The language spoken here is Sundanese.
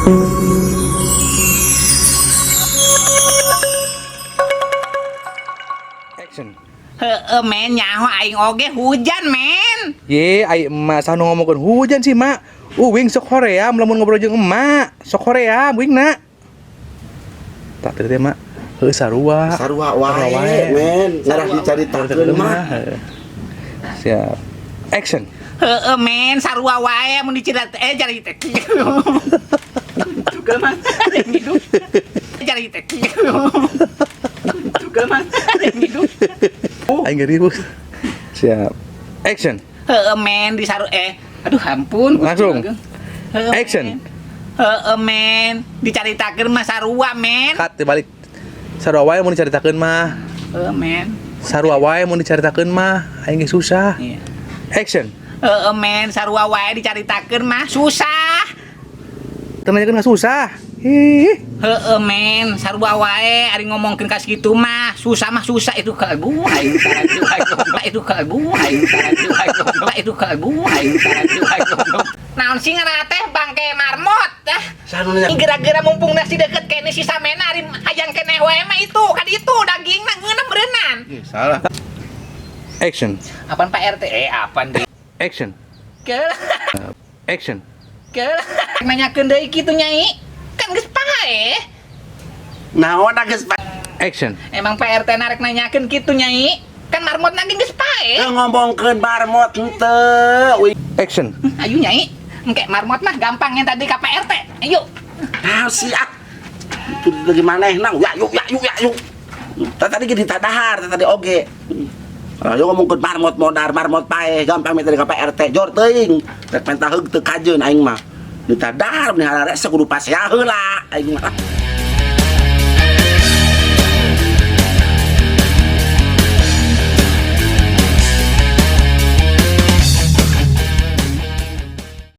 Action. Heeh men, nyaho aing oge hujan men. Ye, ai emak saha nu ngomongkeun hujan sih, Mak. Uwing sok hoream lamun ngobrol jeung emak. Sok hoream uing na. Tak teu teh, Mak. Heuh sarua. Sarua wae, men. Ngarah dicaritakeun mah. Heuh. Siap. Action. Heeh men, sarua wae mun dicerat cari teh. Juga mah hidup. Cari teh. Juga mah hidup. Aing geriweuh. Siap. Action. Heeh men, disaru aduh ampun. Gusti Langsung. Agung. Heeh, Action. men. Heeh men, dicaritakeun mah sarua men. Cut dibalik. Sarua wae mun dicaritakeun mah. Heeh men. Sarua wae mun dicaritakeun mah aing ge susah. Iya. Action. Heeh men, sarua wae dicaritakeun mah susah. Teu nanyakeun nggak susah. Ih. Heeh men, sarua wae ari ngomongkeun ka sakitu mah, susah mah susah itu ka aduh aing itu ka aduh aing itu ka aduh aing. Naon sih ngaranna teh bangke marmot ah. Saha nu nanya? Gara-gara mumpung nasi deket kene si Samena ari hayang keneh wae mah itu kan itu dagingna ngeunah beureunan. Ih, salah. Action. Apaan Pak RT? Apaan deui? Action. Ke Action. ke nanyakeun deui kitu Nyai. Kan geus pae. Naon geus pae? Action. Emang Pak RT narek nanyakeun kitu Nyai. Kan marmot nage geus pae. Teu ngomongkeun marmot henteu. Action. Ayo Nyai. Engke marmot mah gampang yang tadi ka Pak RT. Ayo. Nah si ah. Itu lagi manehna ya yuk ya yuk ya yuk. Tadi ge ditadahar, tadi oge. Ayo ngomongkeun marmot modar, marmot pae, gampang minta ka Pak RT. Jor teuing. Rek mentah heug teu kajeun aing mah. Ditadahar meni hararese kudu pasea heula aing mah.